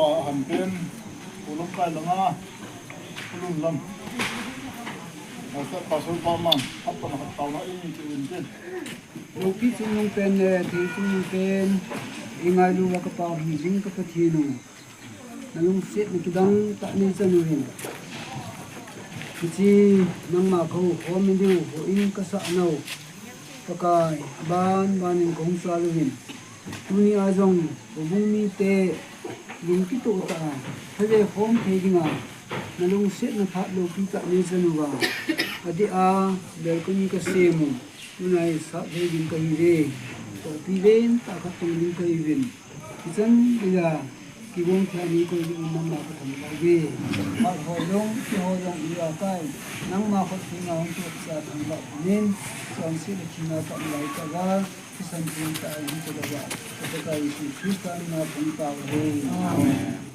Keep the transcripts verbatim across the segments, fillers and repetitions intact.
Ahan pen, Pu Lamkai langa, Pu Lun lam. Pastor, Pastor pa man, hapta na hapta na in ti in tin. Lopi chungnung pen le, thil chungnung pen, i ngailu va ka Pa hung jing ka Pathen u. Na lungsetna kidang tah nei chan uvin. Hiche nangma ka houkhom in diu, houin ka sah nau. Pakai, ban ban in ka hung sal uvin. Tuni a jong, houbung mite lung kitoh tah a, phaje khom thei dinga, na lungsetna phat lopi tah nei chan uva. Adeh a, balcony ka sem u. Tunai sap thei ding ka hiuve. Tohpi ven tah khat tong ding ka hiuvin. Hichan geiya kigong thei a nei koi ding in nangma ka thangvah uve. Phat ho jong, thi ho jong, i a kai. Nangma khut thenga hung tup sa thangvah umin. Chonset le thina tah lai tah va. Thisan teng tah a hung chadou va. Ka Pakai Jesu Christa mina ka hung tao uve. Amen.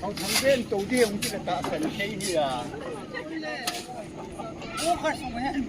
Hong thang den to di hong ti ka ta san thei hi a. Ko kha sung hen.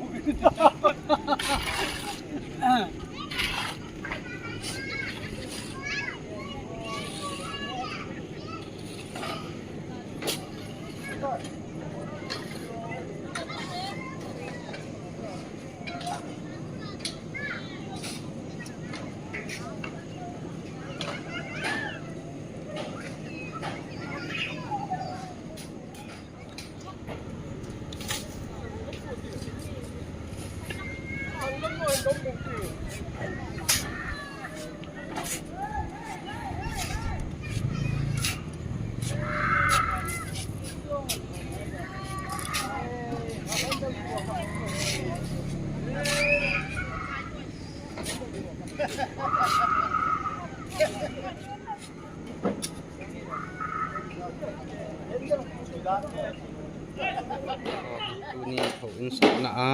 Tuni houin sahna a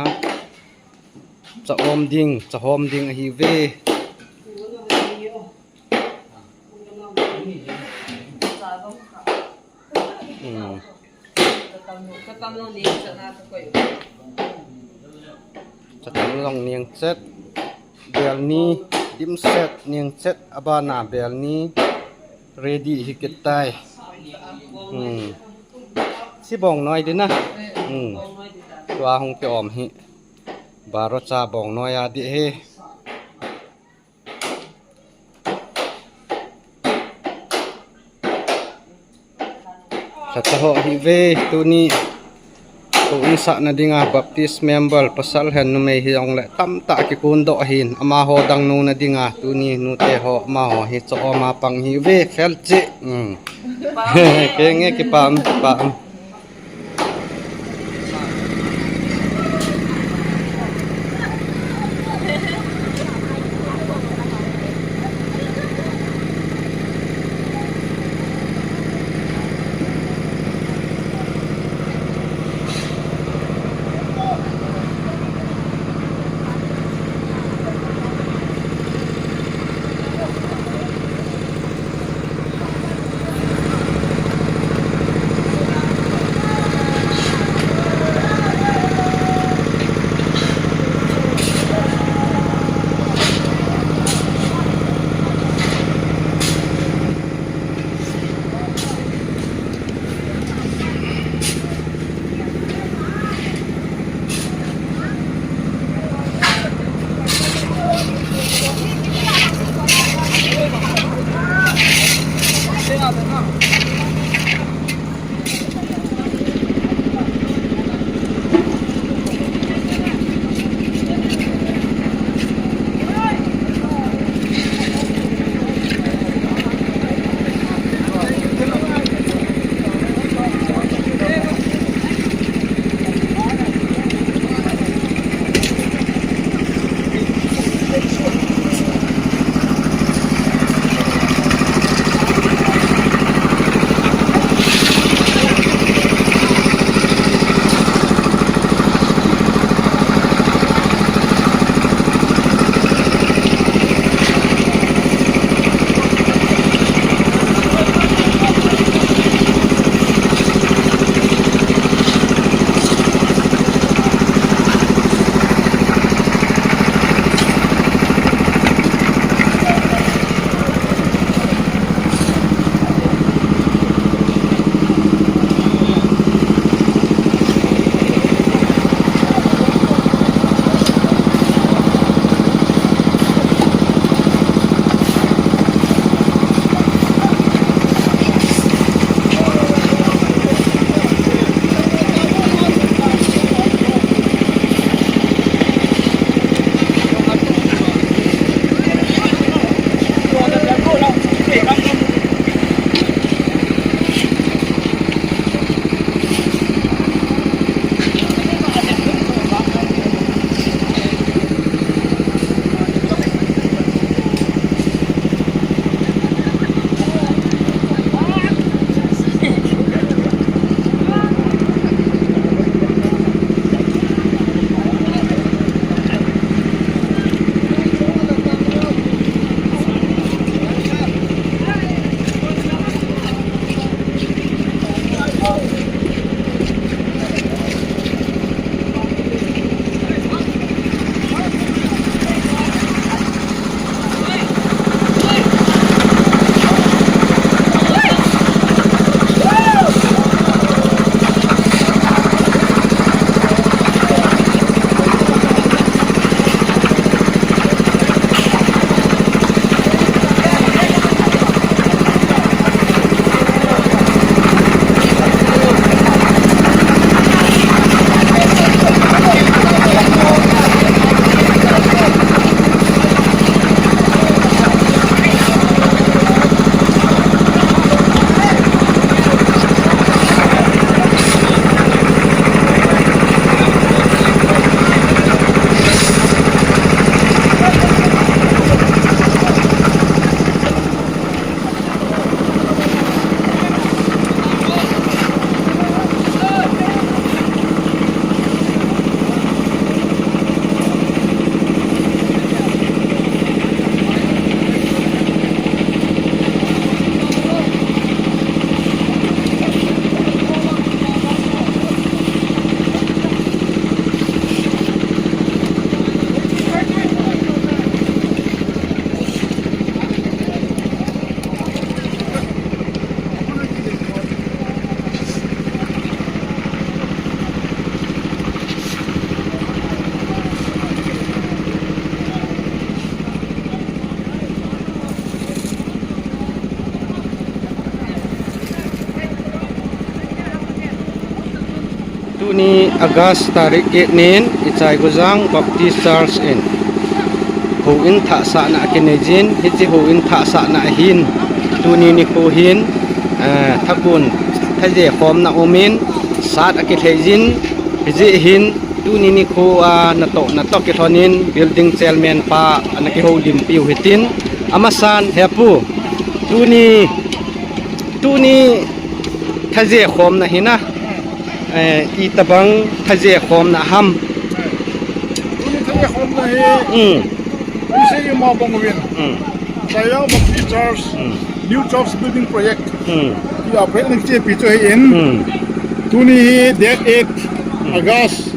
cha om ding, cha hom ding ahi ve. Hmm. Chatang long neng chet, bel ni dimset neng chet, abana bel ni ready hi kit tai. Hmm. Si bong noi ding na. Hmm. Tua hung ke om hi. Baro cha bong noi a di hi. Lhata ho hi ve tuni. Houin sahna dinga Baptist member pasal hen numei hi jong le tamtah kikun doh ahin. Amaho dang nu na dinga tuni nute ho amaho hi cha om a pang hi ve fel chi. Hmm. Kenge kipah, kipah. Tuni August tarik get nin Ichaigujang Baptist Church in houin thahsahna akinei jin, hiche houin thahsahna ahin tuni nikho hin, eh, thakun thaje khomna umin sat akilhei jin, hijeh hin tuni nikho a natoh natoh kilhonin building chairman pa ana kihoulimpiu hitin, amasan hepu, tuni, tuni thaje khomna hina, eh, itobang thaje khomna ham? Tuni thaje khomna hi, hmm, ise ima bang uvin. Hmm. Saya Baptist Church, hmm, New Church Building Project. Hmm. Tia project na kichepi chu ahin. Hmm. Tuni hi date eight, hmm, August,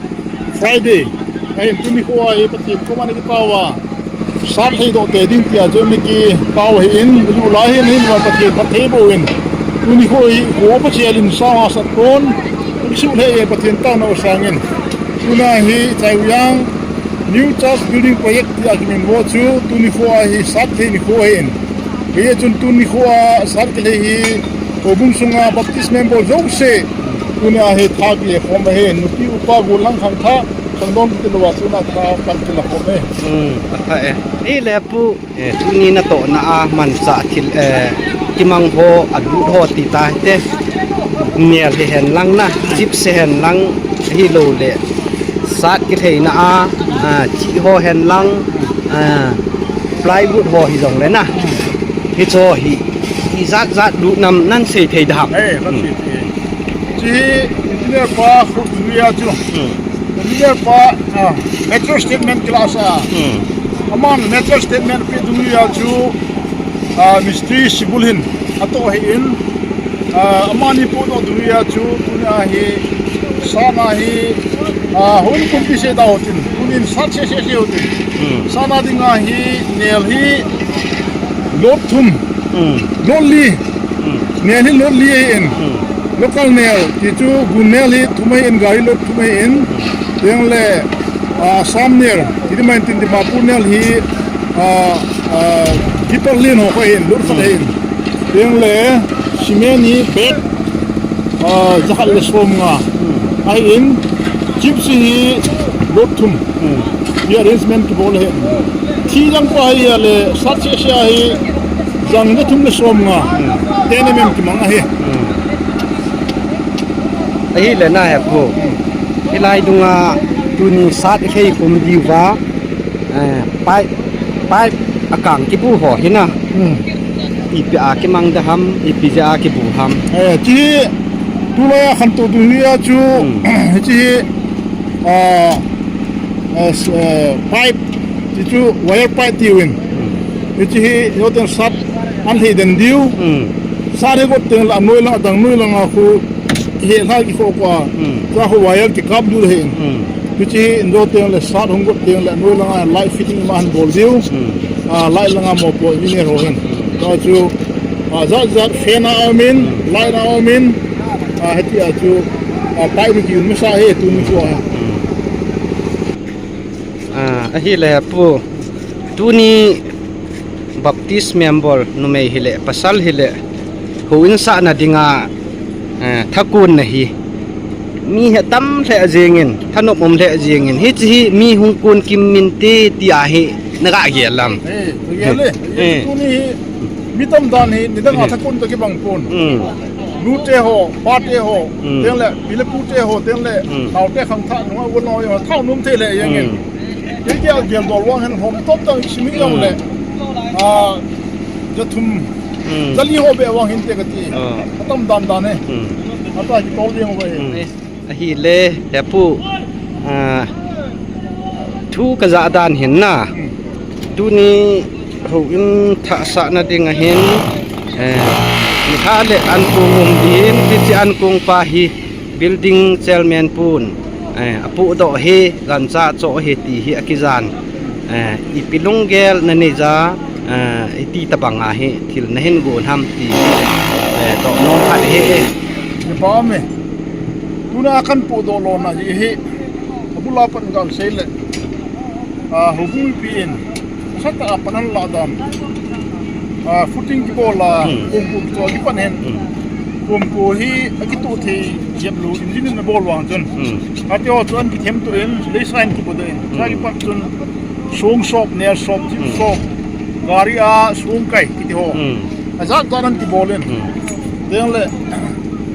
Friday. Ahin tuni nikho hi Pathen koma ana kipao a, sat lhei doh tei ding tia chu ana kipao ahin, aju lai hin hin Pathen phatthei boh in. Tuni nikho hi kho Pathen in sanga sat kon, kisuh lhei in Pathen taona u sangin. Tuna hi Ichaigujang New Church Building Project tia kiminvo chu tuni nikho hi sat lhei nikho ahin. Hijeh chun tuni nikho a sat kilhei hi, houbung sunga Baptist member jouse, tuna hi tha kile khom ahi, nupi upa gollhang khangthah, khangdong kiti louva tuna tha pan kile khom e. Hmm, atha e. Ahile pu, eh, tuni natohna a manchah thil, eh, kimang ho, alut ho ti tahite. Nel hihen lang na, chips hihen lang, ahilouleh sat kilheina a, ah, thih ho hen lang, ah, plywood ho hijongle na. Hicho hi, ijat jat lut nam nan sei thei dem? Eh, nan sei thei. Chi hi engineer pa khu duya chu. Hmm. Engineer pa, ah, material statement kila sa. Hmm. Aman material statement pe duya chu, ah, mistri Sibul hin atoh ahin, ah, amani pohdoh duya chu, tuna hi, sana hi, ah, houin pumpi se da hotin, tunin sat se se se hotin. Hmm. Sana dinga hi, nel hi, load thum. Hmm. Load li. Hmm. Nel hi load li ahin. Hmm. Local nel, ti chu gun nel hi thum ahin, gari load thum ahin. Hmm. Tengle, ah, Assam nel, ti di main tin Dimapur nel hi, ah, ah, tipper lien ho kho ahin, load khat ahin. Tengle, cement hi bag, ah, jakhat le somnga. Hmm. Ahin, chips hi load thum. Hmm. Hi arrangement kibol ahin. Thi jang pa hi ale, sat se se ahi, jang jathum le somnga. Hmm. Ten M M kimang ahi. Hmm. Ahile na hepu. Hilai dunga tuni sat ilhei khum diuva, eh, pipe, pipe akang kibu ho hina. Hmm. Ipi a kimang dem, ipi jeh a kibu ham? Eh, chi tulai a khantou ding hi a chu, hmm, hichi hi, ah, ah, s-, ah, pipe, ti chu wire pipe tiuvin. Hmm. Hichi hi, joten sat, ahin lhei den diu. Hmm. Sat hi got teng le, anoi lang, adang noi lang a khu, hi lha kikho ko a. Hmm. Cha khu wire kikap diu le hin. Hmm. Hichi hi, injo teng le, sat hung got teng le, anoi lang a light fitting ima ahin bol diu. Hmm. Ah, light lang a mopo engineer ho hin. Hmm. Cha chu, ah, jat jat fan a um in, hmm, light a um in, ah, hiti a chu, ah, pipe kiun masa hi, tuni chu a. Hmm. Ah, ahile pu, tuni Baptist member numei hile, pasal hile, houin sahna dinga, eh, thakon na hi. Mi hi atam lheh jingin, thanop um lheh jingin. Hichi hi mi hung kon kim min te ti ahi, na ga gel lam. Eh, gel le. Eh. Tuni hi, mi tam dan hi, nidang a, hmm, thakon toh kibang pon. Hmm. Nu te ho, pa te ho, hmm, teng le, pi le pu te ho, teng le, hmm, nao te khangthah, nunga gon nao ho, thao nom thei le, jeng in. Hmm. Kei kei a gel dol vang hin hom top tang simi jong le. Hmm. Ah, jathum. Hmm. Jali ho be vang hin te kati. Ah. Atam dan dan e. Hmm. Ata kitol jeng uve. Hmm. Ahile, hepu, ah, thu kajah dan hin na. Hmm. Tuni houin thah sahna ding ahin, eh, nilhah le ankong um din, hichi ankong pa hi building chairman pun, eh, apohdoh hi, gancha cho hi ti hi akijan. Eh, ipi lunggel nanei ja, eh, iti tabang a hi thil nahin gon ham ti hi, eh, toh nom khat hi. Kipa um e. Tuna kan pohdoh lona hi hi. Abul a pat kan sei le. Ah, houbung mipi in. Sat a pan ahin lah dan. Ah, footing kibol a, hmm, kong kong kicho kipan hin. Hmm. Kum ko hi akitoh thei jep lou, engine in abol vang chun. Hmm. Ati ho chu an kithem toh in, leisa in kipodoh in. Hmm. Chukipat chun song sop, nel sop, jim Hmm. sop, gari a song kai kiti ho. Hmm. Ajat jat an kibol in. Hmm. Teng le,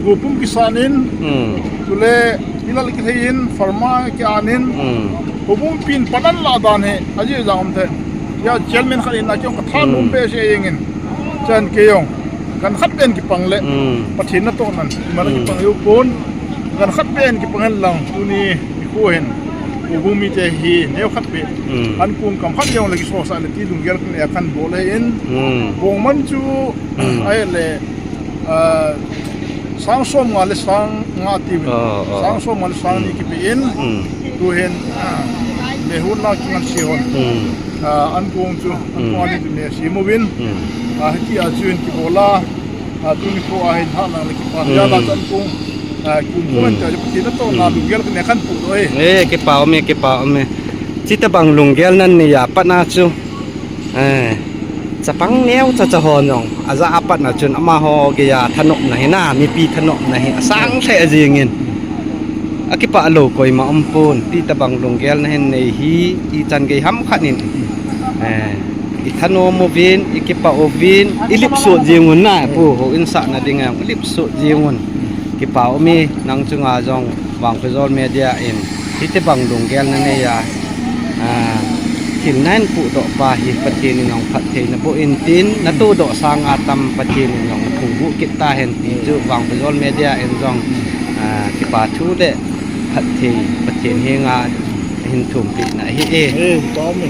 gopum kisan in, Hmm. chule, pilal kithei in, pharma kian in, Hmm. houbung pin panan la dan he, aji jang um the. Ya chairman khat in akihong katha Hmm. nom behseh jeng in. Chan kei jong. Kan khat pen kipang le. Hmm. Pathen natoh nan. Iman Hmm. kipang jou pon. Kan khat pen kipang hen lang. Tuni nikho hin. Houbung mite hi. Neo khat pe. Hmm. An kong kam khat jong le kisosah le ti lunggel kan e kan bol le in. Hmm. Bong man chu. Hmm. Ai le. Ah, sang som nga le sang nga ti. Oh, oh. Sang som nga le sang ni Hmm. kipe in. Hmm. Tu hin. Ah, le hun la kingan si hon. Hmm. Ah, an kong chu, an Hmm. kong ani chu ne si mo vin. Hmm. Ah, hiti a chu in kibol a. Ah, tuni ko a hin ha nang le kipa. Hmm. Ya la chan kong. Ah, kum Hmm. ko an cha chu kina to na Hmm. lunggel kine kan pu doi. Eh, kipa um e, kipa um e. Chita bang lunggel nan ni ya pat na chu. Eh, chapang neo cha cha ho jong. Aja apat na chun amaho geiya thanopna hi na, mipi thanopna hi. Asang se ajing in. Akipah lou koima um pon, ti tabang lunggel nahin nei hi, ichan gei ham khat in, eh, ithanom uvin, ikipah uvin, ilipsut jing un na, pu, houin sahna ding a, ilipsut jing un. Kipa um e, nang chunga jong, Vangphajol Media in, hiti bang lunggel nanei a, ah, thil nahin pudoh pa hi Pathen in jong phatthei naboh in tin, natohdoh sanga tam Pathen in jong phungvuh kit tahen ti chu Vangphajol Media in jong, ah, kipa thu le phatthei Pathen henga hin thumpeh na ahi e. Eh, kipa um e.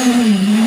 Hmm.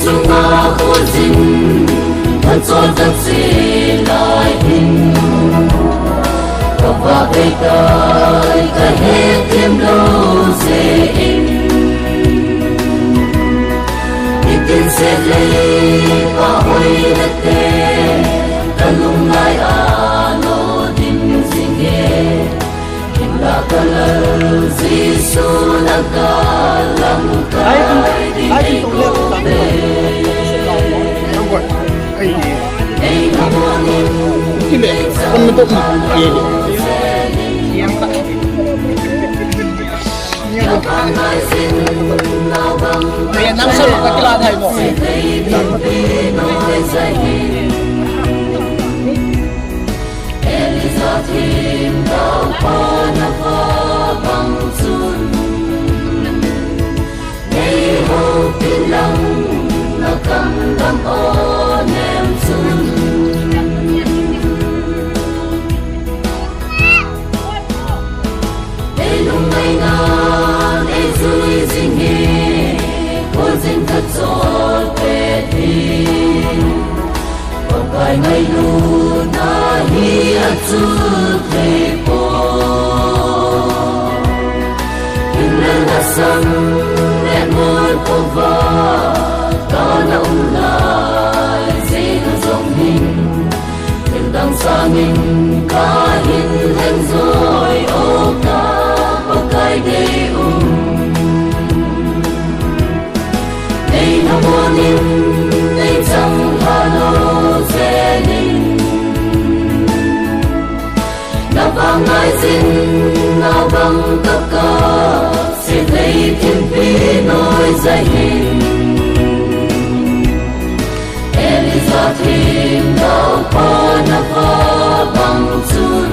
Chunga khojin, kachol kache lai hin, kavah peitai kahethem lou jeh in. Hitin setlei pa hoina te, kalunglai a lo dim jing e. Hinla kalal Jesu na kalam kai ding kove. Ei, na monin, ei chang halo jeh in. Elijah themgao pa na vah bang chun, nei houpi lang na kam dam o nem chun. Ei lungngaina, ei jui jing hi, khojin kachol pet hi. Pakai ngailutna hi achuti poi. Hinla lhasam le molpova, kana um lai jeh a jong hin. Thil dang sangin kahin lheng joi o ka Pakai dei um. Nei na monin, nei chang halo jeh in. Na vang ngaijin, na vang tokah, setlei thimpi noi jai hin. Elijah themgao pa na vah bang chun,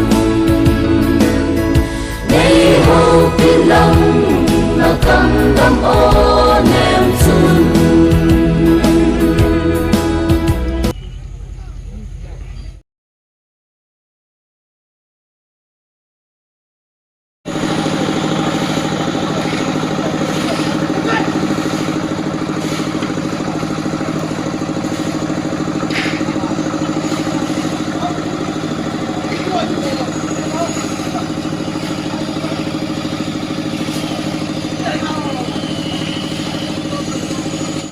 nei houpi lang na kam dam o